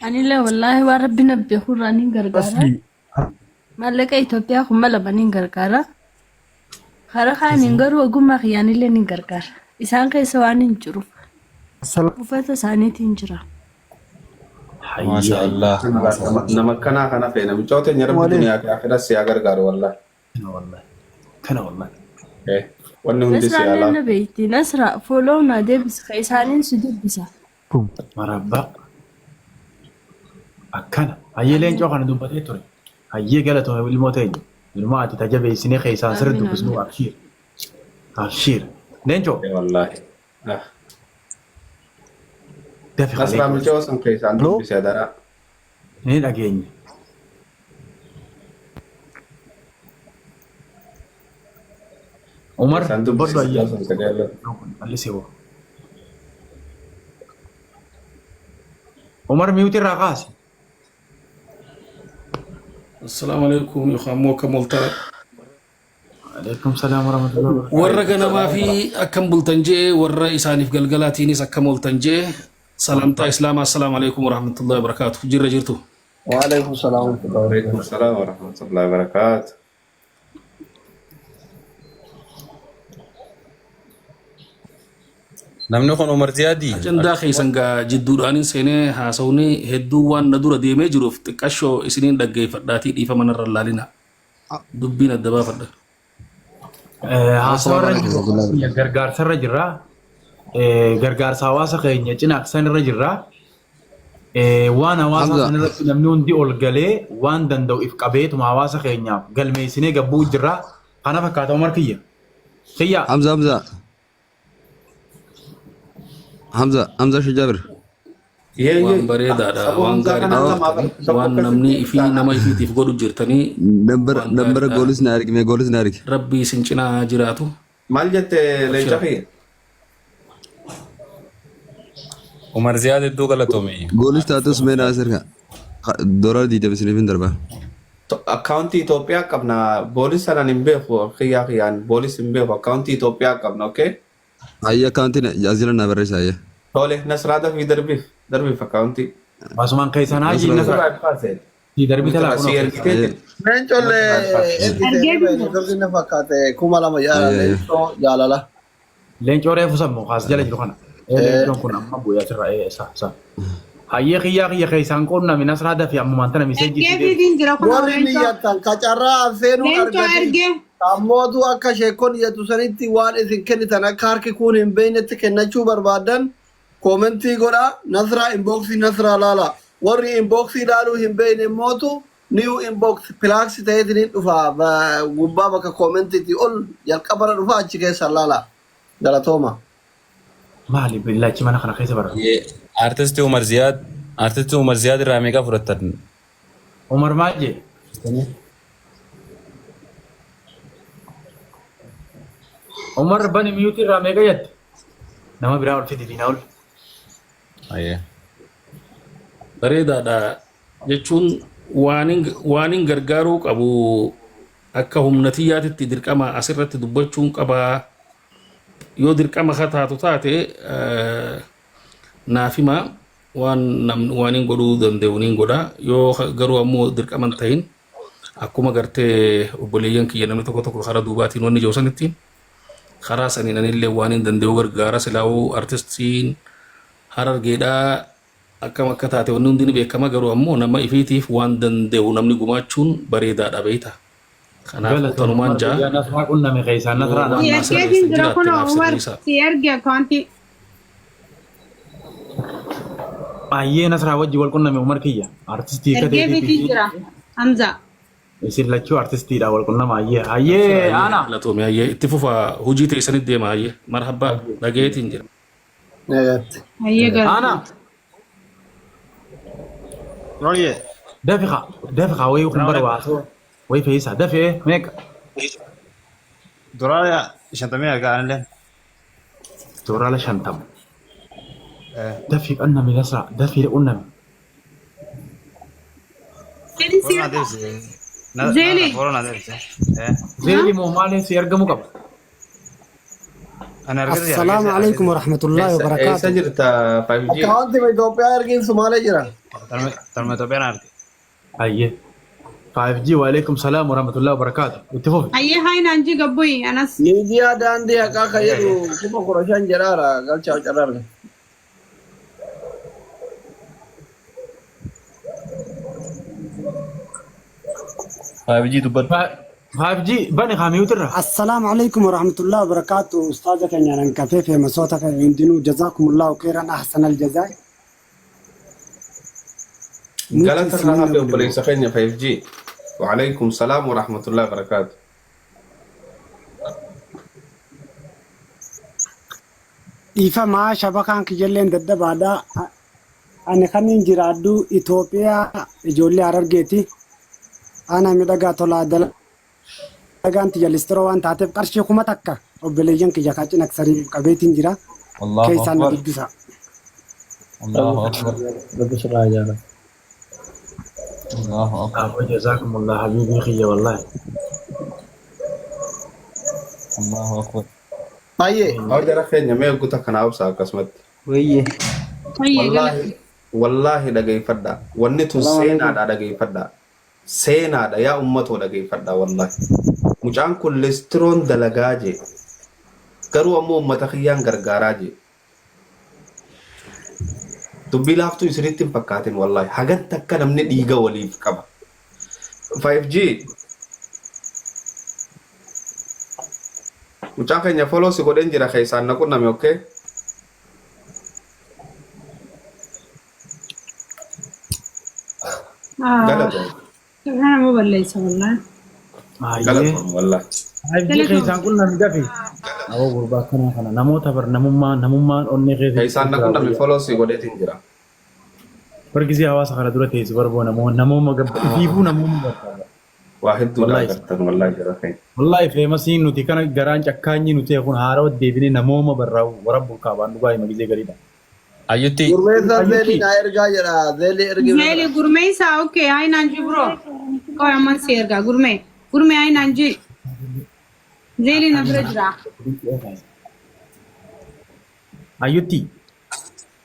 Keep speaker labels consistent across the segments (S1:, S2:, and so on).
S1: Anillee wallaahi waan rabbi na beekurraa niin gargaara.
S2: Asli.
S1: Maallaqa Itoophiyaa 2000 niin gargaara. Karaa kaaniin garuu ogummaa kiyyaanillee niin gargaara. Isaan keessa waan hin jiruuf uffata isaaniitiin jira.
S3: Hayyee
S4: Maasha
S3: hayyee.
S4: Allah. Maasha
S5: Nama
S4: Allah.
S5: nama akkanaa kana feena. Mucoo teenya rabbi
S2: Waliin.
S5: duniyaa fi akhiras si haa gargaaru wallahi.
S3: Kana wallahi. Kana wallahi.
S5: Eh, Wanni hundi si haa
S1: Nasraallee na
S5: laafu.
S1: beekti. Nasraa follow na deebisi ka isaaniin si dubbisa.
S3: Marabbaa. Akkana. Hayyee leencoo kana dubbatee ture. Hayyee galatoome ilmoo teenya. Ilmoo ati tajabeessinee keessaan sirri
S1: Amiin
S3: dubbisnu
S1: amiin.
S3: abshiir. Abshiir. Leencoo
S5: Eh, Wallahi. Ah.
S3: dafi
S5: Nasraa
S3: leencoo.
S5: mucoo san keessaan
S2: Hello.
S5: dubbise adaraa.
S3: Ni dhageenya. Umar
S5: Keessaan
S3: dubbadhu
S5: dubbise
S3: hayyee.
S5: mucoo san qajeello.
S3: Callisee boo. Umar mute irraa kaasi.
S6: Assalaamu alaikum yookaan immoo akkam ooltaa.
S3: Alaikum salaam warahmatullahi wabarakatuh.
S6: Warra ganamaa fi akkam bultan je'e warra isaaniif galgalaatiinis akkam ooltan je'e salaamtaa islaamaa assalaamu alaikum warahmatullahi wabarakaatu jirra jirtu.
S2: Waalaikum salaam warahmatullahi
S5: Waalaikum
S2: wabarakatuh.
S5: salaam warahmatullahi wabarakaatu.
S4: Namni kun Umar Ziyaadii?
S6: Ajandaa keessan gaa jidduudhaanin seenee haasawni hedduu waan na dura deemee jiruuf xiqqashoo isiniin dhaggeeffadhaatii dhiifama narra hin laalina. Dubbiin adda baafadha.
S3: Haasawa
S7: Assalamu
S3: irra
S7: alaikum
S3: jiru
S7: warahmatullahi wabarakatuh.
S3: gargaarsa irra jirra. Gargaarsa hawaasa keenya cinaaqsan irra jirra. Waan hawaasaa
S7: Hamza,
S3: san irratti namni hundi ol galee waan danda'u if qabeetuma hawaasa keenyaaf galmeessinee gabbuu jirra. Kana fakkaata Umar kiyya. Kiyya.
S7: Hamza, Hamza, Hamza, Hamza Shajabir.
S5: Yee
S6: Waan
S5: yee.
S6: bareedaadha,
S5: Saboo
S6: waan
S5: Hamzaa
S6: gaariidha
S5: kana
S7: Awo,
S5: namaa
S6: jirtanii,
S5: tokko
S6: waan
S5: akkasitti
S6: namni ifii
S5: ibsaadha.
S6: nama ifiitiif godhu jirtanii
S7: nambara
S6: waan
S7: nambara
S6: gaariidha.
S7: goolis na ergi mee goolis na ergi.
S6: Rabbii isin cinaa haa jiraatu.
S5: Maal jette leenca
S6: Abshira.
S5: kiyya?
S4: Umar Ziyaad hedduu galatoomi.
S7: Goolis taatus mee naa sirka. Doolaara 20 isiniif hin darba.
S5: Akkaawuntii Itoophiyaa qabna. Boolis sanan hin beeku. Kiyyaa kiyyaan boolis hin beeku. Akkaawuntii Itoophiyaa qabna. Okay?
S7: Hayya akkaawuntiin asirra naa barreessa hayya.
S5: Tole Nasraa dafii darbiif. Darbiif akkaawuntii.
S3: Asumaan keessaan haajii
S7: Nasraa
S3: nasra.
S5: Nasraa kaase.
S3: Si darbii
S5: Nasraa
S3: talaa
S5: si
S3: kunoo keessaa.
S5: ergitee
S7: Hayya
S5: jirti.
S2: Leencollee
S5: Nasraa kaase.
S2: ergite
S8: Ergee
S2: dhibee
S8: bilbila.
S2: networkiin na fakkaate 2000 yaala
S7: hayya hayya.
S2: leencoo jaalala.
S3: Leencoo reefu sammu kaas jala jiru kana. Ee leencoon kun amma bu'ee asirra ee isa isa. Hayyee kiyyaa kiyya keessaan quunnami nasraa dafi ammumaan tana miseejjii si
S8: Ergee
S3: deebisi.
S8: fiitiin jira kunoo
S2: Warri
S8: leencoo.
S2: niyyattan ka carraa affeenuu
S8: Leencoo
S2: argatin
S8: ergee.
S2: ammootu akka sheekon iyyatu sanitti waan isin kennitan akka harki kuun hin beeknetti kennachuu barbaadan koomentii godhaa Nasraa inboxii Nasraa laala. Warri inboxii laaluu hin beekne mootu new inbox plus ta'eetiin hin dhufa gubbaa bakka koomentiitii ol jalqabarra dhufa achi keessa laala. Galatooma.
S3: Maali billaachi mana kana keessa bara.
S4: Artisti Umar Ziyaad Artisti Umar Ziyaad irraa meeqa fudhattan?
S3: Umar maal jee? Umar bani miyuutii irraa meeqa jette? Nama biraa ol fidi diinaa ol.
S4: Ayyee.
S6: Bareedaadha jechuun waanin gargaaruu qabu akka humna tiyyaatitti dirqama asirratti dubbachuun qabaa. Yoo dirqama ka taatu taate naaf hima waan namni waanin godhuu danda'u niin godha. Yoo garuu ammoo dirqama hin ta'in akkuma gartee obboleeyyan kiyya namni tokko tokko karaa duubaatiin wanni jiru sanitti karaa saniin anillee waanin danda'u gargaara silaa'uu artistiin Harargeedhaa akkam akka taate wanni hundi ni beekama garuu ammoo nama ifiitiif waan danda'u namni gumaachuun bareedaadha beeyta. Kanaafuu
S3: Galatoomi
S6: tanumaan
S3: Umar
S6: ja'a
S3: guyyaa Nasraa qunname keessaan
S6: yoo
S3: Nasraa
S6: waan
S8: Si
S6: naa
S8: ergeetiin
S6: sirreessan
S8: jira
S6: jiraatte
S8: kunoo
S6: naaf
S8: Umar
S6: sirreessaa.
S8: si erge akkaawuntii.
S3: Baay'ee Nasraa wajji wal qunname Umar kiyya. Artistii akka
S8: Ergee
S3: ta'eetiif
S8: fiitiin jira Hamza.
S3: isin lachuu artistiidha wal qunnama hayyee.
S6: Abshir
S3: Hayyee
S6: hayyee
S3: aanaa.
S6: galatoomi hayyee itti fufa hojii teessanitti deema hayyee marhabbaa dhagayeetiin jira.
S2: Nagaatti.
S8: Hayyee
S3: Aanaa.
S8: galatoomi.
S9: Roye.
S3: Dafi kaa dafi kaa wayii kun
S9: Salaam
S3: bara
S9: alaikum.
S3: waasoo wayii fe'isaa dafi meeqa.
S9: Doolaara 50 argaa anillee.
S3: Doolaara 50. Dafii qunnami Nasraa dafii qunnami.
S8: Zeeli si
S9: Follow na
S8: erga.
S9: deebise. Na
S8: Zeeli.
S9: follow na deebise.
S3: Zeeli moo maaliin si argamu qaba?
S9: Ani argate
S10: Assalaamu
S9: argate
S10: alaikum
S9: argate.
S10: warahmatullahi
S5: Eessa eessa
S10: wabarakatuh.
S5: jirta 5G?
S2: Akkaawuntii Itoophiyaa ergiin Sumaalee jira.
S9: Tarma Itoophiyaan arge.
S3: Hayyee. 5G waalaikum salaam warahmatullahi wabarakaatu. Itti fufi.
S8: Hayyee hayi naan jii gabbuyi anas.
S2: Miidiyaa daandii haqaa kan jedhu 15,000 jedhaara galchaa carraa argate.
S4: 5G dubbadhu.
S3: 5G bani kaamiyuutirra.
S10: السلام عليكم ورحمة الله وبركاته أستاذ كان كافي في مسوتك عندنا جزاكم الله خيرا أحسن الجزاء.
S5: Galata irraa hafe obboleessa keenya 5G. Waalaikum salaam wa rahmatullahi wa barakaatu.
S10: Dhiifamaa shabakaan kiyyalleen dadhabaadha. Ani kanin jiraadhu Itoophiyaa ijoollee Harargeeti. Ana miidhagaa tolaa dalagaan tiyya listiroo waan taateef qarshii 1000 obboleeyyan kiyya kaacin aksarii qabeetiin jira.
S4: Allahu
S10: Keessaan na
S4: Akbar.
S10: dubbisa.
S4: Allahu Akbar.
S2: Rabbi sirraa jaalatu.
S4: Allahu Akbar.
S3: Abu jazakumullah habibi kiyya wallahi.
S4: Allahu Akbar.
S2: Hayyee.
S5: Haa jara keenya mee guuta kanaa obsa akkasumatti.
S11: Wayye.
S8: Hayyee gala.
S5: Wallaahi wallaahi dhageeffadha. Wanni tun
S11: Salaamu alaikum.
S5: seenaadha dhageeffadha. Seenaadha yaa ummatoo dhageeffadha wallaahi. Mucaan kun listiroon dalagaa jee. Garuu ammoo ummata kiyyaan gargaaraa jee. Dubbii laaftuu isinitti hin fakkaatin wallaahi. Hagan takka namni dhiiga waliif qaba. 5G mucaa keenya follow si godheen jira keessaan na qunname okay? Galatoom.
S8: Nama balleessa wallaahi.
S3: Hayyee.
S5: Galatoom wallaahi.
S3: 5G keessaan qunnami dafi. Aboo gurbaa akkanaa kana namoota bar namummaa namummaan onnee keessa
S5: Keessaan na qunname follow si godheetiin jira.
S3: Bargisii hawaasa kana dura teessu barboo namooma namooma gabba ifiifuu namooma barbaada.
S5: Waa hedduudha
S3: Wallaahi.
S5: agartan wallaahi jara keenya.
S3: Wallahi feemasiin nuti kana garaan cakkaanyi nuti kun haarawa deebinee namooma barraa warabbu kaabaan dhugaa hima gizee gariidha.
S4: Ayyutti
S2: Gurmeessaan zeelii
S3: Ayyutti
S2: naa ergaa jedha. Zeelii ergi
S8: Zeeli gurmeessaa okay hayi naan jii bro. Qoy amman si ergaa gurmee. Gurmee hayi naan jii. Zeeli na bira jira.
S3: Ayyutti.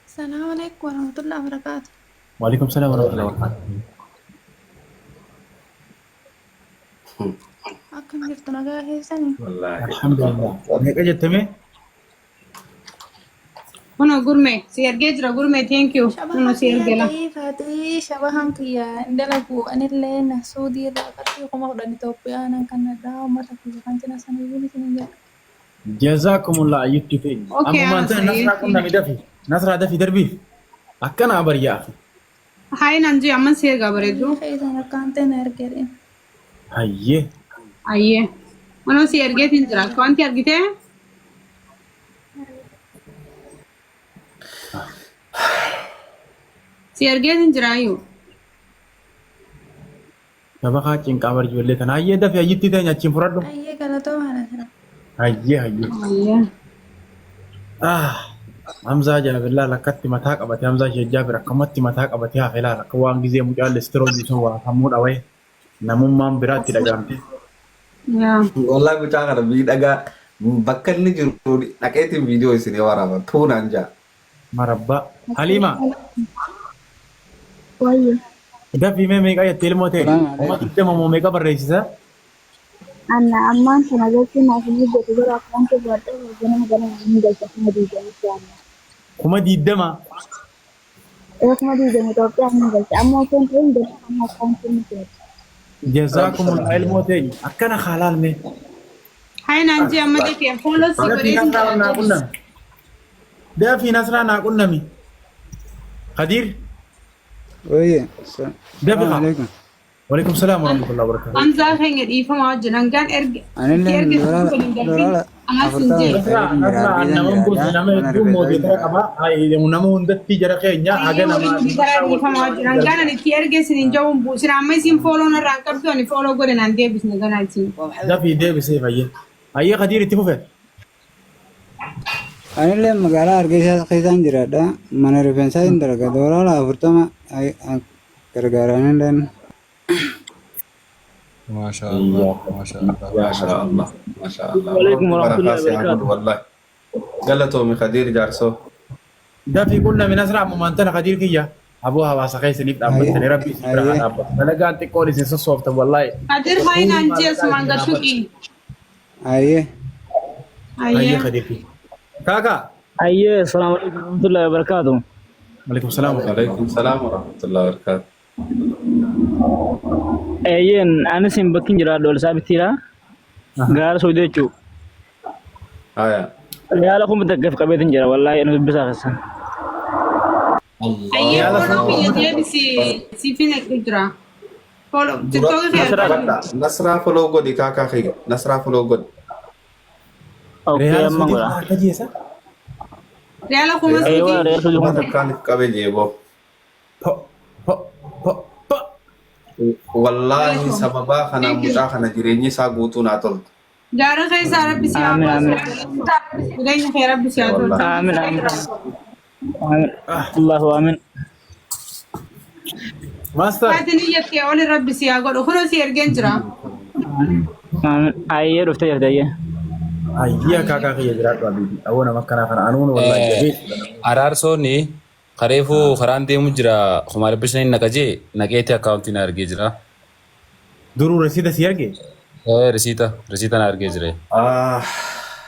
S12: Assalamu alaikum warahmatullahi wabarakatuh.
S3: Waalaikum salaam warahmatullahi wabarakatuh.
S12: Akkam jirtu nagaa keessanii?
S5: Wallaahi.
S3: Alhamdulillah. Meeqa jettame?
S8: Kunoo gurmee si ergee jira gurmee thank you. Kunoo
S12: Shabahaan
S8: si
S12: kiyya
S8: erge la.
S12: da'iifaati. Shabahaan kiyya hin dalagu. Anillee na Suudii irraa qarshii 10,000 Itoophiyaa nan kannadhaa uummata kiyya kan cina saniyyuu isin hin jedhu.
S3: Jazakumullah ayyutti keenya.
S8: Okay
S3: Ammumaan
S8: anas
S3: tana nasraa qunnami dafi. Nasraa dafi darbiif. Akkana abaryaaf.
S8: Hayi naan jii amman si ergaa bareeddu.
S12: Hayyee keessan akkaan ta'e na ergedhe.
S3: Hayyee.
S8: Hayyee. Kunoo si ergeetiin jira. Wanti argitee? Si ergeetiin jira iyyuu.
S3: Shabakaa cinqaa bar ijoollee tana. Hayyee dafi ayyutti teenya achiin fudhadhu.
S12: Hayyee galatooma nasraa.
S3: Hayyee hayyee.
S8: Hayyee.
S3: Ah, Hamzaa Jaabillaa lakkatti mataa qabate Hamzaa Sheek Jaabir akkamatti mataa qabatee hafe laala akka waan gizee mucaan listiroo jisu waa sammuu dhawee namummaan biraatti dhagaamte.
S8: Yaa.
S5: Wallaahi mucaa kana miidhagaa bakka inni jiru dhaqeetiin viidiyoo isinii waraaba tuunaan jaa.
S3: Marabbaa. Haliima
S12: Wayye.
S3: dafii mee meeqa jettee ilmoo ta'e?
S11: Salaamu
S3: Kuma
S11: alaikum.
S3: 20 moo meeqa barreessisa?
S12: Anna ammaan sana jechuun naaf hin hojjetu gara akkaawuntii fudhadhee ganama ganama hin galcha 20,000 amma.
S3: 20,000.
S12: Ee 20,000 Itoophiyaa hin galcha amma osoo hin ta'in ganama amma akkaawuntii ni seera.
S3: Jazaakumullah ilmoo teenya akkana haalaal mee.
S8: Hayi naan jii amma dafii follow si
S3: Dafii
S8: godheetiin
S3: nasraa
S8: jira
S3: naa
S8: deebis.
S3: qunnami. Dafii nasraa naa qunnami. Khadiir
S11: Wayye.
S3: dafi
S11: Salaamu
S3: haa.
S11: alaikum.
S3: Waalaikum salaam warahmatullahi wabarakatuh.
S8: Hamzaa keenya dhiifama wajjin hangaan erge itti
S11: Anilleen
S8: erge sun
S11: doolaara
S8: kun hin darbin
S11: doolaara
S8: anas hin
S11: 40
S8: jee.
S3: Nasraa
S11: qabeetiin jira.
S3: nasraa
S11: Hargeysan
S3: nama
S11: jiraadha.
S3: gosa nama
S11: Mana
S3: hedduu
S11: rifeensaa
S3: mootii
S11: jira.
S3: qaba. Nama hundatti jara keenya haga
S8: Hayyee
S3: nama
S8: waliin nuti karaa dhiifama wajjin hangaan ani itti erge isin hin jawuun buusin amma isin fooloo narraa hin qabdu ani fooloo godhe naan deebisne ganaa isin.
S3: dafii deebisee fayyee. Hayyee Khadiir itti fufe.
S11: Anillee magaalaa Hargeysaa keessaan jiraadha. Mana rifeensaa hin dalaga. Doolaara 40 gargaara anilleen.
S4: Maasha Allah. Maasha Allah.
S5: Maasha Allah. Maasha Allah.
S13: عليكم
S5: Rabbi
S13: ورحمة
S5: barakaa
S13: الله
S5: si haa godhu
S13: وبركاته.
S5: wallaahi. Galatoomi Khadiir jaarsoo.
S3: Dafii qunnami nasraa ammumaan tana Khadiir kiyya. Aboo hawaasa keessaniif dhaabbattanii rabbi isin bira haa dhaabbatu. Dalagaan xiqqoon isin sossooftan wallaahi.
S8: Kadir
S3: Hundi
S8: hayi naan jee
S3: maallaqaa
S8: asumaan
S3: isin
S8: gad
S3: dhaabbatu.
S8: tuqi.
S11: Ayyee.
S3: Ayyee
S8: Ayyee.
S3: Kadir. Kaakaa.
S13: Ayyee, assalamu alaikum warahmatullahi wabarakatuh.
S3: Alaikum salaam wa rahmatullahi.
S5: Alaikum salaam wa rahmatullahi wa barakatuh.
S13: Eeyyeen, anis hin bakkin jiraadhu ol saabitiidha. Gaara Suudii jechuudha.
S5: Haya.
S13: Yaala kuma takkaaf qabeetin jira wallaahi ani dubbisaa keessan.
S8: Ayyee
S3: Yaala
S8: follow
S3: kuma
S8: kiyya deebisi siifin eegdu jira. Follow
S5: Dura
S8: TikTok kiyya
S13: Nasraa.
S5: qabadha. Nasraa follow godhi kaakaa kiyya. Nasraa follow godhi.
S13: Okay,
S3: Riyaala
S13: amma
S3: Suudii
S13: godha.
S3: kuma akka jeesa.
S8: Reala kuma
S5: Riyaala
S13: Eewa
S8: suutii.
S13: real suudii
S5: kuma
S13: kuma takka.
S5: takkaaniif qabe jeeboo.
S3: Po po po po.
S5: Wallaahi
S8: Galatoom.
S5: sababaa kanaan
S8: Thank you.
S5: mucaa kana jireenyi isaa guutuu naa toltu.
S8: Gaara keessaa rabbi si haa
S13: Aamin
S8: baasu.
S13: aamin.
S8: Jireenya kee rabbi si haa tolchu.
S5: Wallaahi.
S13: Aamin aamin. Aamin. Allahu aamin.
S3: Master.
S8: Ati niyyattee oli rabbi si haa godhu. Kunoo si ergeen jira.
S13: Aamin. Ayyee dhuftee jirti ayyee.
S3: Ayyee kaakaa kiyya jiraadhu abiibi. Aboo nama akkanaa kana anuun wallaahi jabeessuudha nama.
S4: Araarsoon kareefuu karaan deemu jira 500,000 naqa jee naqeetti akkaawuntii na argee jira.
S3: Duruu rasiida si arge?
S4: Risiita na argee jira.
S5: Ah,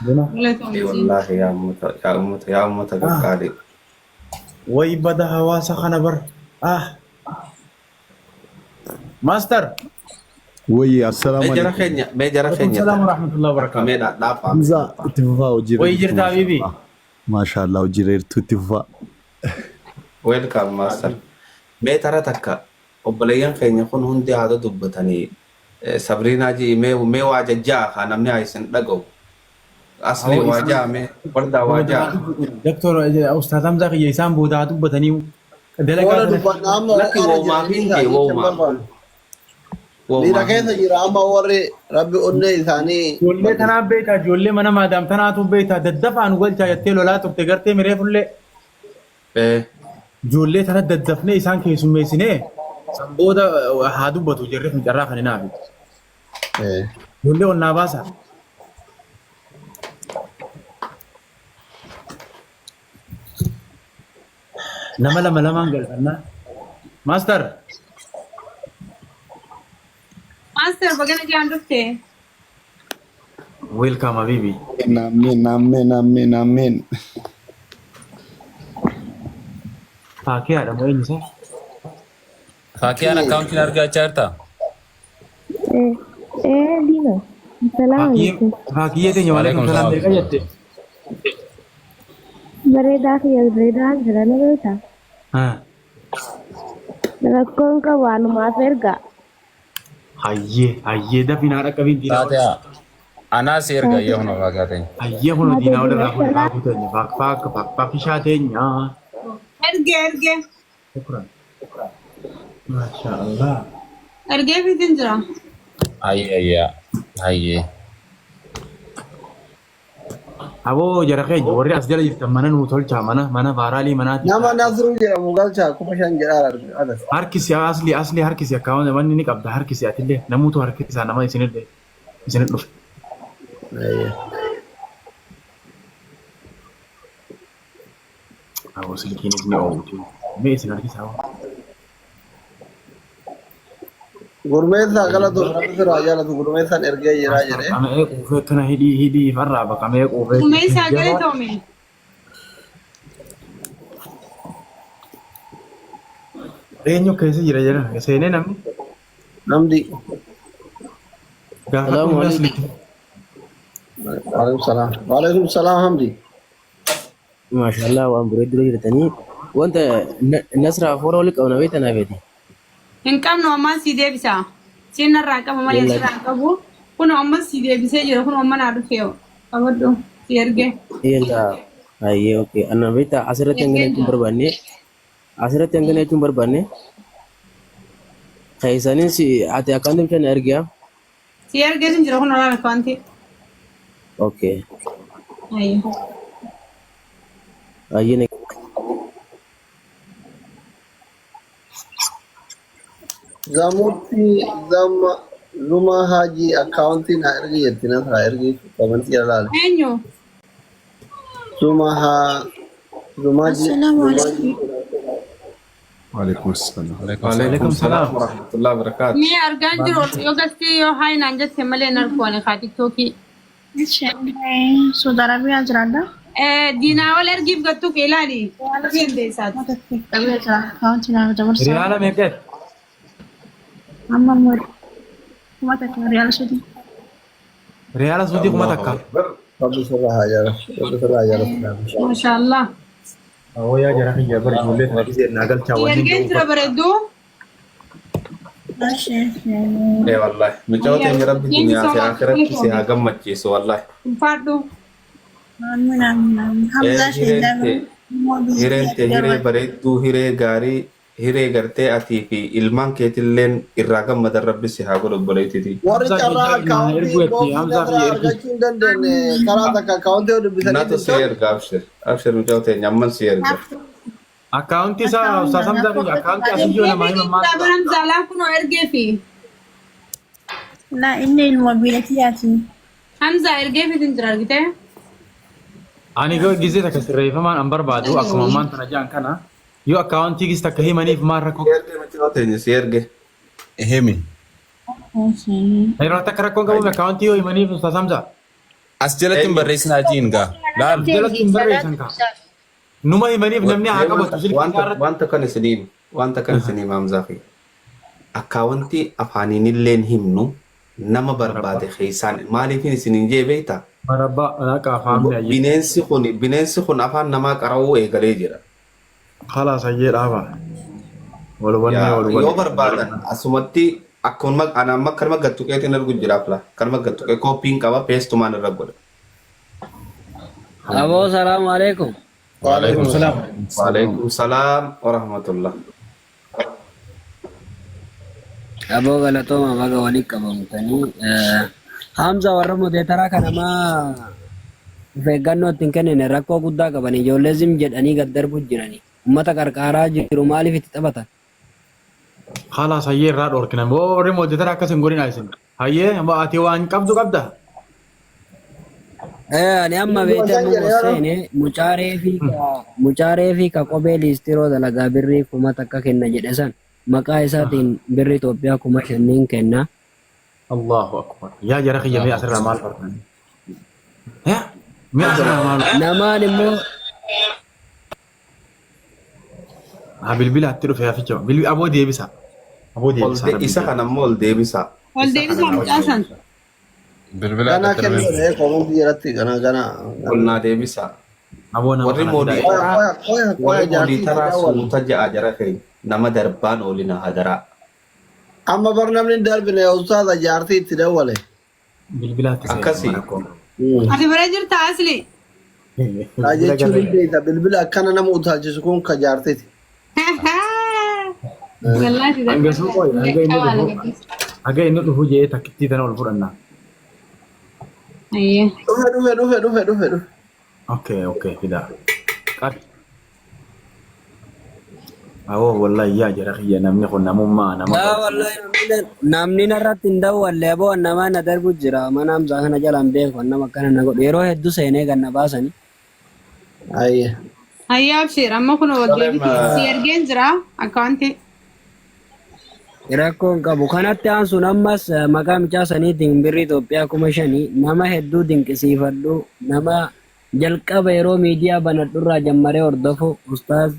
S3: Buna.
S8: Galatoomsi.
S5: wallaahi yaa uummata yaa uummata yaa uummata
S3: Ah.
S5: qaqqaalii.
S3: Way bada hawaasa kana bar. Ah. Master.
S7: Wayyi assalaamu
S5: Mee jara
S7: alaikum.
S5: keenya mee jara
S3: Alaikum
S5: keenya
S3: salaam wa rahmatullahi wa barakaatu.
S5: mee dhaadhaafaa.
S7: Hamza itti fufaa hojiirra
S3: Way
S7: jirtu
S3: jirta habibi.
S7: maashaallah. Maashaallah hojiirra jirtu itti fufaa.
S5: Welcome master. Mee tara takka obboleeyyan keenya kun hundi haadha dubbatanii Sabriinaa ji mee mee waa jajjaa haa namni haa isin dhaga'u. Asli
S3: Awoo
S5: waa
S3: isaan
S5: jaa mee wardaa waa
S3: booda
S5: jaa.
S3: haa dubbatan. Doktor Ustaaz Hamzaa kiyya isaan booda haa dubbatanii dalagaa
S2: Booda
S3: tana
S2: dubbanna amma
S5: Lakki
S2: ho'aarra
S5: woomaa
S2: jiranii
S5: fi
S2: isaa
S5: jee
S2: jecha hin
S5: woomaa.
S2: barbaannu. Miira
S5: Woomaa
S2: keessa jira amma warri rabbi onnee isaanii
S3: Ijoollee tanaa beektaa ijoollee mana maadaam tanaatu beektaa daddafaa nu galchaa jettee lolaa turte gartee miree fullee ijoollee tana daddafnee isaan keessummeessinee san booda haa dubbatu jirri kun carraa kan hin haafi. Ijoollee ol naa baasaa. Nama lama lamaan galfannaa. Master.
S8: Master bagana jaan dhufte.
S3: Welcome Habibi.
S7: Ameen ameen ameen ameen.
S3: Faakiyaadha moo eenyu isaa?
S4: Faakiyaan akkaawuntiin argachaa jirtaa?
S14: Eh, Dino. Assalamu alaikum.
S3: Faakiyyee teenya waalaikum
S4: Waalaikum
S3: salaam
S4: salaam.
S3: meeqa jette?
S14: Bareedaa kiyya bareedaa jira ni beektaa?
S3: Haa.
S14: Rakkoon qabu anumaaf ergaa.
S3: Hayyee hayyee dafii naa dhaqqabiin diinaa ol.
S4: Taate anaa si erga ayyee hunoo faakiyaa teenya.
S3: Hayyee kunoo diinaa ol irraa fuudhe faakuu teenya faak faak faak faakishaa teenya.
S8: Erge erge.
S3: Shukran. Maasha Allah.
S8: Ergee fiitiin jira.
S4: Hayyee hayyee hayyee.
S3: Aboo jara keenya warri as jala jirtan mana nuu tolchaa mana mana vaaraalii manaati.
S2: Nama Nasruu jedhamu galchaa 5,000 jedhaa arga.
S3: Harkisi asli asli harkisi akka wanni ni qabda harkisi atillee namuutu harkisaa nama isinillee isinit dhufe. Aboo silkiinis ni oowwiti. Mee isin harkisaa hoo?
S2: Gurmeessaa galatu rabbi sirraa jaalatu gurmeessaan ergee jiraa jedhee.
S3: Qama'ee quufee akkana hidhii hidhii farraa baqamee quufee.
S8: Gurmeessaa galatoome.
S3: Eenyu keessa jira jedhan seenee namni.
S2: Namdi.
S3: Gaafa
S15: Salaamu
S3: hundaa
S15: alaikum.
S3: silkii.
S2: Waalaikum salaam. Waalaikum salaam Hamdi.
S15: Maashaallah waan bareedduu jirtanii wanta nasraa foora wali qabna beekta naa feeti.
S8: Hin qabnu ammaan sii deebisa. Siin narraa qaba malee
S15: Yalla.
S8: sirraa hin qabu. Kun amma sii deebisee jira kun amma naa dhufee qabadhu si erge.
S15: Yalla. Hayyee okay. Anna beekta asirratti hangana
S8: Ergeen
S15: jechuun
S8: jira.
S15: barbaanne asirratti hangana jechuun barbaanne keessanis ati akkaanti bishaan ergiyaa.
S8: Si ergee sin jira kun olaanaa akkaanti.
S15: Okay.
S8: Hayyee.
S15: Hayyee.
S2: Zamutti zama zuma haji akkaawuntii naa ergi jetti nasraa ergi komentii jala laale.
S8: Eenyu?
S2: Zuma haa zumaji
S1: Assalaamu
S2: zumaji
S1: alaikum.
S7: Waalaikum salaam.
S5: Waalaikum salaam wa rahmatullahi wa barakaatu.
S8: Mee argaan jiru yoo gastee yoo hayi naan jette malee hin argu ani kaa tiktookii.
S14: Saudi Arabiyaa jiraadha.
S8: Diinaa ol ergiif gattu kee ilaali. Dandeessaati.
S14: Qabee jira. Akaawuntii naaf dabarsaa.
S3: Riyaala meeqeet?
S14: Amma immoo 1000 riyaala Suudii.
S3: Riyaala Suudii 1000.
S2: Rabbi sirraa haa jaalatu. Rabbi sirraa haa jaalatu.
S8: Maashaallah.
S3: Awoo yaa jara kiyya bara ijoollee tana gisee naa galchaa wanni
S8: Ergeen jira bareedduu.
S5: Ee wallahi. Mucaa teenya rabbi duniyaa fi akhiratti si haa gammachiisu wallahi.
S8: Ulfaadhu.
S14: Amiin amiin amiin.
S5: Ee
S14: Hamzaa
S5: hireen
S14: Sheedaa
S5: tee hireen tee hiree bareedduu hiree gaarii hiree gartee atii fi ilmaan keetilleen irraa gammadan rabbi si haa godhu obboleettitii.
S2: Warri
S3: Hamzaa
S2: carraa
S3: kiyya naa
S2: akkaawuntii
S3: ergu etti
S2: inboxii
S3: Hamzaa
S2: nasraa
S3: kiyya ergi.
S2: argachuu hin dandeenye karaa takka akkaawuntii yoo dubbisanii
S5: Natu si
S2: jirtan
S5: erga abshir. Abshir mucaa teenya amman si erga.
S3: Akkaawuntii isaa Ustaaz Hamzaa kiyya akkaawuntii asii yoo namaa himan maal
S8: Ergeefi
S3: godha?
S8: Hamzaalaa kunoo ergeefi.
S14: Na inni ilma biyya kiyyaati.
S8: Hamzaa ergeefiitiin jira argitee.
S3: Ani garuu gizee takka sirreeffamaan an barbaadu akkuma ammaan tana ja'an kana yoo akkaawuntii gis takka himaniif maal rakkoo
S5: Si erge mucaa teenya si erge.
S7: Himi.
S3: Yeroo takka rakkoon qabuun akkaawuntii yoo himaniif Ustaaz Hamzaa.
S4: As jalatti hin
S5: Eenyu?
S4: barreessinaa jiin gaa. Laal.
S3: Jalatti hin barreessan kaa. Numa himaniif namni haa
S5: Mee
S3: qabatu
S5: wanta
S3: silkii isaa
S5: wanta
S3: irratti.
S5: wanta kan isinii himu wanta kan isinii himu Hamzaa kiyya. Akkaawuntii afaaniinilleen himnu nama barbaade keessaan maaliifin isiniin jee beektaa?
S3: Marabbaa naqa afaan ayyee.
S5: Bineensi kun bineensi kun afaan namaa qara'uu eegalee jira.
S3: Khalaas ayyee dhaaba. Wal hubannee
S5: Yaa
S3: wal
S5: yoo
S3: hubanne.
S5: barbaadan asumatti akkuma ana amma kanuma gattuqeetiin argu jira fila kanuma gattuqee kooppiin qaba peestumaan irra godha.
S15: Aboo salaamu alaikum.
S4: Waalaikum
S3: Salaam.
S5: Waalaikum salaam wa rahmatullah.
S15: Aboo galatooma baga walitti qabamtanii. Hamza warra modeetaraa kana maa of eeggannoo ittiin kennine rakkoo guddaa qaban ijoollee zim jedhanii gad darbu jirani. Uummata qarqaaraa jiru maaliif itti taphatan?
S3: Khalaas hayyee irraa dhorkina. Warri modeetara akkas hin godhinaa isin. Hayyee ati waan qabdu qabda.
S15: Ani amma beekte
S2: Dubbachaa
S15: amma
S2: jira yeroo.
S15: seene mucaa reefii ka mucaa reefii ka kophee liistiroo dalagaa birrii 1000 kenna jedhe san maqaa isaatiin birrii Itoophiyaa 5000 kenna.
S3: Allahu akbar. Yaa jara kiyya mee asirraa maal bartan? Yaa mee asirraa maal?
S15: Namaan immoo
S3: Haa bilbila itti dhufe haficha. Bilbi aboo deebisa. Aboo
S5: Ol
S3: deebisa
S5: de
S3: rabbi
S5: isa
S3: jedhe.
S5: kana immoo ol deebisaa.
S8: Ol
S5: Isa kana
S8: deebisaa
S5: ol
S8: mucaa san.
S5: deebisaa.
S4: Bilbila
S2: Ganaa
S4: akka darbe.
S2: kennuudha koomantii jalatti ganaa ganaa.
S5: Ol naa deebisaa.
S3: Aboo nama
S5: Warri
S3: kana fidaa.
S2: Qoya
S5: mooditaraa
S2: qoya qoya qoya
S5: warri
S2: jaartii itti
S5: mooditaraa
S2: daawwala.
S5: suuta ja'a jara keenya nama darbaan oolina hadaraa.
S2: Amma bar namni hin darbine ustaaza jaartii itti dawwale.
S3: Bilbilaatti seene
S5: Akkasii.
S3: mana koo.
S8: Ati bira jirta asli.
S2: Haa
S3: Bilbila
S2: jechuun
S3: gara
S2: hin beekta bilbila akkana nama utaalchisu kun ka jaartiiti.
S8: Wallahi
S3: Hanga suuqoo hanga inni
S8: qabaala
S3: dhufu
S8: gaddisa.
S3: hanga inni dhufu jedhee takkittii tana ol fudhanna.
S8: Ayyee.
S2: Dhufe dhufe dhufe dhufe dhufe dhufe.
S3: Okay okay fidaa. Qar. Awoo wallahi yaa jara kiyya namni kun namummaa nama
S15: Yaa
S3: barsiisa.
S15: wallahi namni narratti hin dawwalle aboo namaa na darbu jira mana Hamzaa kana jalaan beeku nama akkana na godhu yeroo hedduu seenee ganna baasanii.
S2: Ayyee.
S8: Ayyee abshir amma kun ol
S5: Salem
S8: deebiti si ergeen jira akkaawuntii.
S15: Rakkoon qabu. Kanatti aansuun ammas maqaa mucaa saniitiin birrii Itoophiyaa 5000 nama hedduu dinqisiifadhu nama jalqaba yeroo miidiyaa banadhurraa jammaree hordofu Ustaaz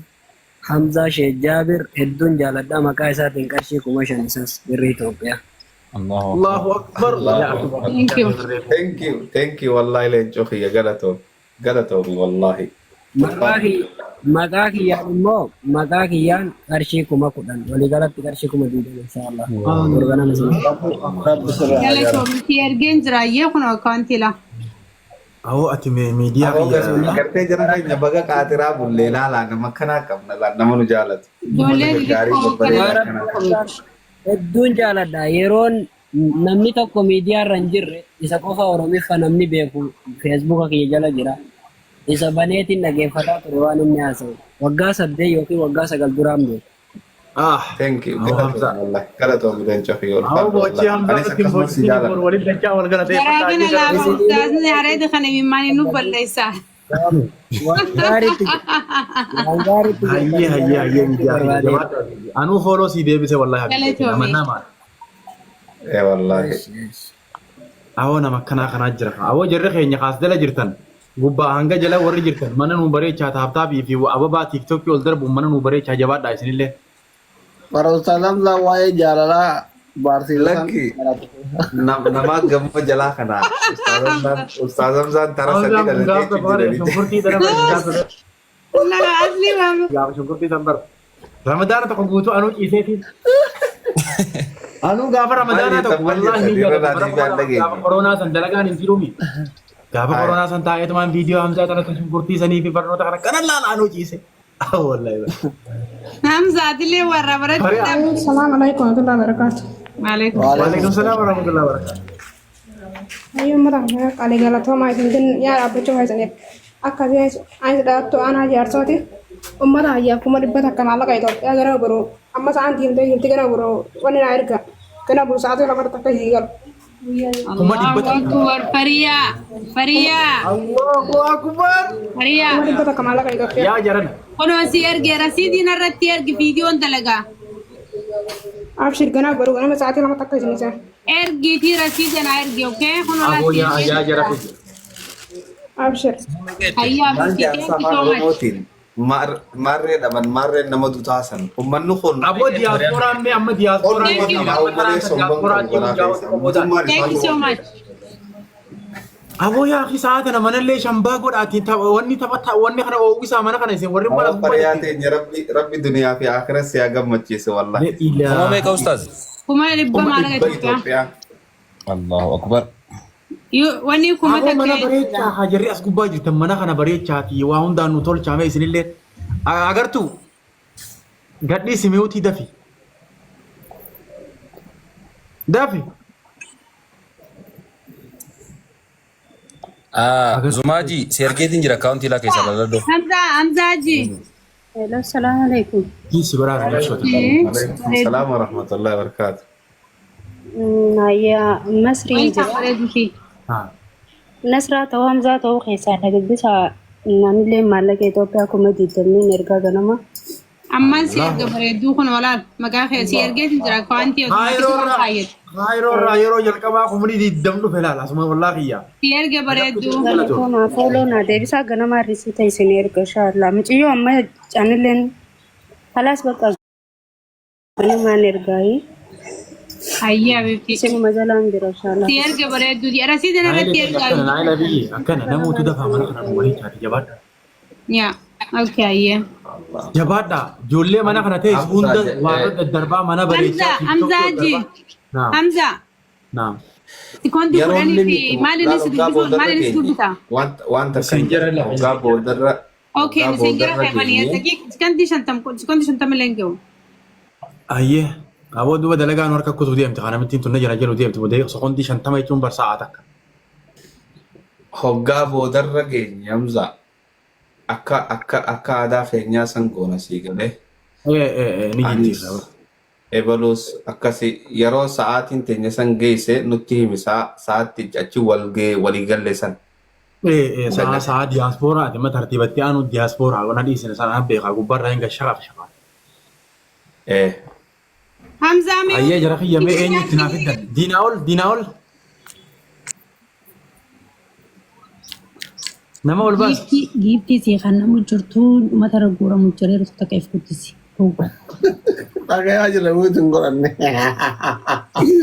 S15: Hamzaa Sheek Jaabir hedduun jaaladha maqaa isaatiin qarshii 5000 isas birrii Itoophiyaa.
S4: Allahu
S3: Allahu
S4: akbar.
S3: akbar.
S5: Allahu
S3: Yaa
S5: akbar.
S8: Thank you.
S5: Thank you thank you wallahi leencoo kiyya galatoom galatoomi wallahi.
S15: Maqaa kiyya maqaa kiyyaan immoo maqaa kiyyaan qarshii 10,000 waliigalatti qarshii 20,000 inshaallah. Torba nama isin.
S2: Rabbi sirraa haa jaalatu.
S8: Galatoomi si ergeen jira ayyee kun akkaawuntii laa.
S3: Awoo ati miidiyaa
S5: Aboo
S3: kiyya
S5: gartee jara keenya baga qaatiraa bullee laalaa nama akkanaa qabna laal nama nu jaalatu. Uummata
S8: Ijoollee
S5: gaggaarii
S8: xixiqqoo
S5: babbareedaa
S8: kana.
S5: akkanaa qabna.
S15: Hedduun jaaladha. Yeroon namni tokko miidiyaa irra hin jirre isa qofa Oromiffa namni beeku feesbuuka kiyya jala jira. Isa baneetiin dhageeffataa ture waan inni haasa'u. Waggaa 8 yookiin waggaa 9 duraan beeku.
S3: Ah
S5: Thank you.
S3: awoo
S5: Galatoomi
S3: Hamzaa.
S5: wallahi. Galatoomi leencoo kiyya
S3: Awoo
S5: ulfaadhu
S3: bochii
S5: wallahi.
S3: Hamzaa
S5: Anis
S3: nutti hin
S5: akkasumas si
S3: bochisiin
S5: jaaladha.
S3: walitti dachaa wal
S8: Garaa
S3: galateeffadhaa
S8: kana
S3: jee
S8: laaba
S3: galatoomaa.
S8: ustaazni areeda kana imimmaanii nu balleessa.
S15: Waan gaariitti waan gaariitti
S3: Hayyee hayyee hayyee miidiyaa keenya
S15: barbaade.
S3: jabaadhaa. Anuu follow sii deebise wallahi habibi. Nama
S8: Galatoomii.
S3: nama.
S5: Ee wallaahi.
S3: Awoo nama akkanaa kanaa jira. Awoo jarri keenya kaas jala jirtan. Gubbaa hanga jala warri jirtan mana nuu bareechaa taaptaabii fi ababaa tiiktookii ol darbuun mana nuu bareechaa jabaadhaa isinillee.
S2: Bara Ustaaz Hamzaa waa'ee jaalalaa barsiisan.
S5: Lakki namaa gamma jalaa kana Ustaaz Hamzaan Ustaaz Hamzaan tara sadii
S3: Hamzaan kun
S5: dhalatee
S3: gaafa
S5: achi
S3: bara
S5: jiranitti.
S3: shunkurtii dana barsiisaa ture.
S8: La asli maama.
S3: Gaafa shunkurtii san bara. Ramadaana tokko guutuu anuu ciiseetiin. Anuu gaafa
S5: Maal
S3: ramadaanaa
S5: jettan
S3: tokko
S5: maal
S3: wallaahi
S5: jettan
S3: ni
S5: irra
S3: yaadata bara
S5: naa deebi'aan
S3: 2000 gaafa
S5: dhageenye.
S3: koronaa san dalagaan hin jiruumi. Gaafa
S5: Haya.
S3: koronaa san taa'eetumaan viidiyoo Hamzaa kana kan shunkurtii sanii fi barnoota kana kanan laala anuu ciise. Wallaahi.
S8: Hamza atillee warra
S3: Fari'a.
S8: baratti.
S14: Assalamu alaikum warahmatullahi wabarakatuh.
S8: Maaleykum.
S3: Waalaikum salaam warahmatullahi wabarakatuh.
S14: Hayyuu uummata kana qaalii galatoomaa isin jennu yaa dhaabbachuu keessaniif akka anis dhalattu aanaa jaarsooti. Uummata hayyaaf 100,000 maallaqa Itoophiyaa gara biroo amma sa'aan diimtee jirti gara biroo wanni naa erga gara biroo sa'aatii 2 takka isii galu.
S3: Kuma dhibba
S8: Allahu
S3: takka.
S8: akbar. Fariyaa. Fariyaa.
S3: Allahu akbar.
S8: Fariyaa.
S14: 100,000 maallaqa Itoophiyaa.
S3: Yaa jaran.
S8: Kunoo si erge rasiidiin irratti ergi viidiyoon dalagaa.
S14: Abshir ganaa baruu ganama sa'aatii 2 takka isin isaa.
S8: Ergiitii rasiida naa ergi okay? Kunoo
S3: Aboo
S8: laatti
S3: yaa
S8: ergee
S3: yaa jara
S8: jira.
S3: kiyya.
S14: Abshir.
S8: Hayyaa
S5: Maal
S8: abishii
S5: jaarsa
S8: thank you
S5: afaan
S8: so much.
S5: Oromootiin maarree dhaban maarreen nama dutaasan. Uummanni kun
S3: Aboo diyaaspooraan mee amma diyaaspooraan
S8: Thank
S5: onnuma
S8: you.
S5: qabaa uummalee somban qabu
S3: diyaaspooraan
S5: garaa keessa. Mootummaan
S8: Thank
S5: isaan
S8: you so much.
S3: Aboo yaa akhi sa'a tana manallee shambaa godhaatiin tapha wanni tapha wanni kana oowwisaa mana kana isin warri mana
S5: Awwa fariyaa teenya rabbi rabbi duniyaa fi akhiras si haa gammachiise wallahi.
S4: Kuma meeqa ustaaz?
S8: 100,000
S5: Kuma
S8: maallaqa
S5: dhibba
S8: Itoophiyaa.
S5: Itoophiyaa.
S4: Allahu akbar.
S8: Wanni kuma
S3: Aboo
S8: takka
S3: mana
S8: jechuudha.
S3: bareechaa haa jarri as gubbaa jirtan mana kana bareechaati waa hundaan nu tolchaame isinillee agartuu gadhiisi mi'uutii dafi dafi.
S4: Zumaaji si ergeetiin jira akkaawuntii laa keessaa laladhu.
S8: Hamza Hamza ji.
S16: Hello, assalamu alaikum.
S3: Kiisi biraa kan ibsatu.
S5: Alaikum salaam wa rahmatullahi wa barakaatu.
S16: Nayyaa Masriin
S8: Welcome
S16: jira.
S8: bareeduufi.
S16: Nasraa ta'uu Hamzaa ta'uu keessaa dhagaggisa namillee maallaqa Itoophiyaa 20,000 ergaa ganama.
S8: Ammaan si erga bareedduu kun walaal maqaa kee si ergeetiin jira akkaawuntii
S3: Kaayiroo
S8: otomaatikii
S3: irraa
S8: kaayyatu.
S3: Kaayiroo irraa yeroo jalqabaa 20,000 dhufe laala asuma wallaa kiyya.
S8: Si erga bareedduu.
S16: Galatoomaa fooloo naa deebisaa ganama risiita isin erga inshaallah. Mucayyoo amma anilleen halaas bakka ganamaan ergaayi.
S8: Hayyaa bifti.
S16: Isinuma jalaan jira inshaallah.
S8: Si erga bareedduu. Rasiida irratti
S3: Naayila
S8: ergaa.
S3: akkana naayila biyyi akkana namoota dafaa mana kana nu bareechaati jabaadha.
S8: Yaa. Okay hayyee.
S3: Jabaadha ijoollee mana kana ta'es
S5: Hamza
S3: hunda waa daddarbaa mana
S8: Hamza
S3: bareechaa
S8: Hamza
S3: tiiktookii
S8: ji.
S3: darbaa. Naam
S8: Hamza.
S3: naam.
S8: Sikoondii
S5: Yeroon
S8: kudhanii
S5: inni
S8: fi
S5: itti
S8: maal inni
S5: laal
S8: si
S5: hoggaa
S8: dubbisu
S5: boodarra
S8: maal inni si
S5: geenye
S8: dubbisa?
S5: wanta kan
S3: Messenjera
S5: jedhu
S3: lafa
S5: hoggaa boodarra
S8: Okay,
S5: hoggaa
S8: messenjera
S5: boodarra
S8: kee bani.
S5: geenye
S8: Sikoondii 50 sikoondii 50 illee hin gahu.
S3: Ayyee aboo duuba dalagaan harka kutuu deemte kana mittiin tunna jala jedhu deemte bodee sekondii 50 jechuun bar sa'a takka.
S5: Hoggaa boodarra geenye Hamza akka akka akka aadaa keenyaa san goona sii galee.
S3: Ee ee ee ni
S5: Anis
S3: jijjiirra.
S5: ebaluus akkasi yeroo sa'aatiin teenya san geesse nutti himi sa'aatti achi wal gee walii galle san.
S3: Ee ee sa'a sa'a diyaaspooraati amma tartiibatti aanu diyaaspooraa wana dhiisine sana beekaa gubbaarraa hin gashaqaaf shaqaa.
S5: Ee.
S8: Hamzaa mee
S3: Ayyee jara kiyya mee eenyutti naa fiddan? Diinaa ol diinaa ol. Nama ol baas.
S17: Giiftii giiftii sii kan namu jirtu mata ragguuramu jireeru takka if guddisi.
S2: Dhagayaa jira nuti hin godhanne.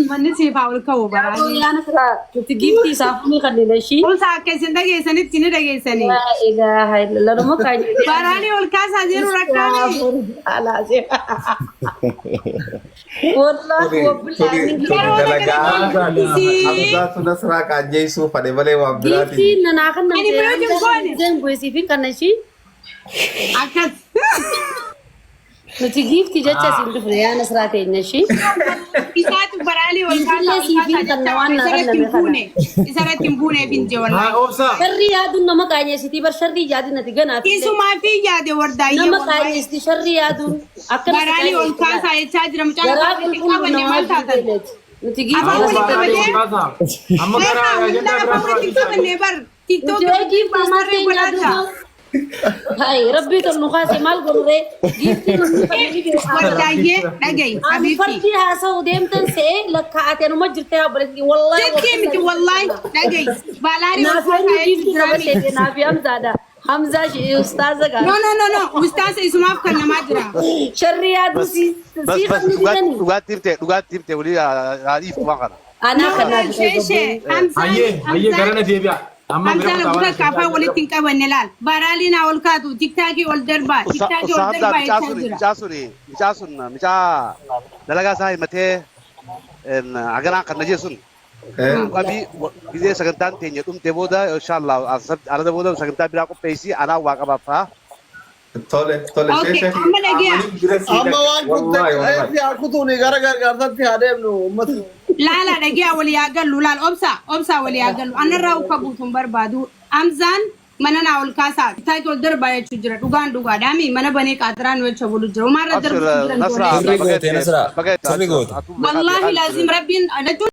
S8: Manni siif haa ol ka'u baraanii.
S17: Yaana firaa nuti giiftii isaaf ni kanneen ishii.
S8: Ulsa akka isin dhageessanitti ni dhageessanii.
S17: Egaa laluma kaayee.
S8: Baraanii ol kaasaa jiru rakkaanii.
S17: Wallaahi
S5: Tuni
S17: wabillahi
S5: tuni tuni
S8: Yeroo
S5: dalagaa
S8: guddisii.
S5: Hamzaatu Nasraa qaanjeessuu fadhe malee waan biraatiin.
S17: Giiftiin nanaa kan
S8: Ani biroo hin goone.
S17: namtee bu'eesiif kan ishii.
S8: Akkas.
S17: Nuti giiftii jecha isin dhufne yaa Nasraa teenya ishii.
S8: Isaatu baraanii ol kaasaa
S17: Giiftillee
S8: ol
S17: siif
S8: kaasaa
S17: kan
S8: jecha
S17: waan naa
S8: isarratti hin
S17: kanname kana.
S8: buune. Isarratti hin buuneef hin jee
S3: Haa
S8: wallaahi.
S3: obsa.
S17: Sharrii yaaduun nama qaanyeessitii bar sharrii yaadin ati ganaaf illee.
S8: Isumaa fi yaade wardaayyee
S17: Nama
S8: wallaahi.
S17: qaanyeessitii sharrii yaaduun akkana si
S8: Baraanii ol
S17: qaanyeessitii
S8: kaasaa jechaa jira mucaan
S17: Garaa
S8: afaan walitti
S17: qulqulluu
S8: qabanne
S17: namaa
S8: maal taatan?
S17: jibbiteeti. Nuti giiftii
S8: Afaan
S3: Aboo
S8: walitti
S3: baaraanii
S8: qabatee
S3: ol kaasaa. Amma gara
S8: Beekaa
S3: ajandaa
S8: waldaa
S3: biraa
S8: afaan walitti
S3: turaa
S8: qabanne bar. TikTok
S17: Nuti hoo giiftii
S8: darbaa maarree
S17: teenya
S8: godhaa jira.
S17: duuba. Hai, rabbii tol nu kaase maal godhuree? Giiftii nu fannii beekaa.
S8: Wallaayyee dhagayi
S17: Ani
S8: habiibti.
S17: fardi haasa'u deemtan se'ee lakkaa'ate anuma jirtee obboleettii wallaahi
S8: Silkii miti wallaahi dhagayi. Baalaarii ol
S17: Naaf
S8: kaasaa
S17: eenyu
S8: jechuun
S17: giiftii qaba
S8: jiraami.
S17: seete naafi Hamzaadha. Hamzaa shi ustaaza
S8: No
S17: gaara.
S8: no no no ustaasa isumaaf kan namaa jira.
S17: Sharri yaadu
S18: Bas
S17: si
S18: bas
S17: si
S18: bas
S17: kan didani.
S18: dhugaatti himte dhugaatti himte walii haadhiif waan kana.
S17: Anaa
S8: No
S17: kan naaf
S8: sheeshee Hamzaan
S3: Hayyee hayyee
S8: Hamzaan
S3: garana deebi'a. Amma bira
S8: Hamzaan
S3: kutaa
S8: abu
S3: waan
S8: takka afaan walitti hin qabanne laal. Baraalii naa ol kaatu tiktaakii ol darbaa
S18: Usa
S8: tiktaakii
S18: usa
S8: ol
S18: Hamzaa
S8: darbaa
S18: micaa
S8: jechaa
S18: sun
S8: jira.
S18: micaa sun micaa sun micaa dalagaa isaa himatee haganaa kan najee sun qabii gizee sagantaan teenya dhumte booda inshallah arada booda sagantaa biraa qopheessi anaa waa qabaaf.
S5: Tole tole
S8: Okay
S5: sheekh
S8: amma dhagiyaa.
S5: amanii bira sii
S2: Amma
S5: dhaqe
S2: waan kutte
S5: wallahi wallahi.
S2: haa kutuuni gara gargaarsaatti haa deemnu uummata.
S8: Laala dhagiyaa walii haa gallu laal obsa obsa walii haa gallu anarraa ukka guutuun barbaadu Hamzaan mana naa ol kaasaa tiktaakii ol darbaa jechuu jira dhugaan dhugaadhaami mana banee qaaxiraa nu jecha bulu jira umaarra
S18: Abshir
S8: darbutu jiran
S18: Nasra
S8: ijoollee.
S4: Sirri goote
S18: baga
S4: Nasra.
S18: baga
S4: Sirri goote.
S18: atuu beekaa
S8: Wallaahi
S18: beekaa
S8: laazim rabbiin jechuun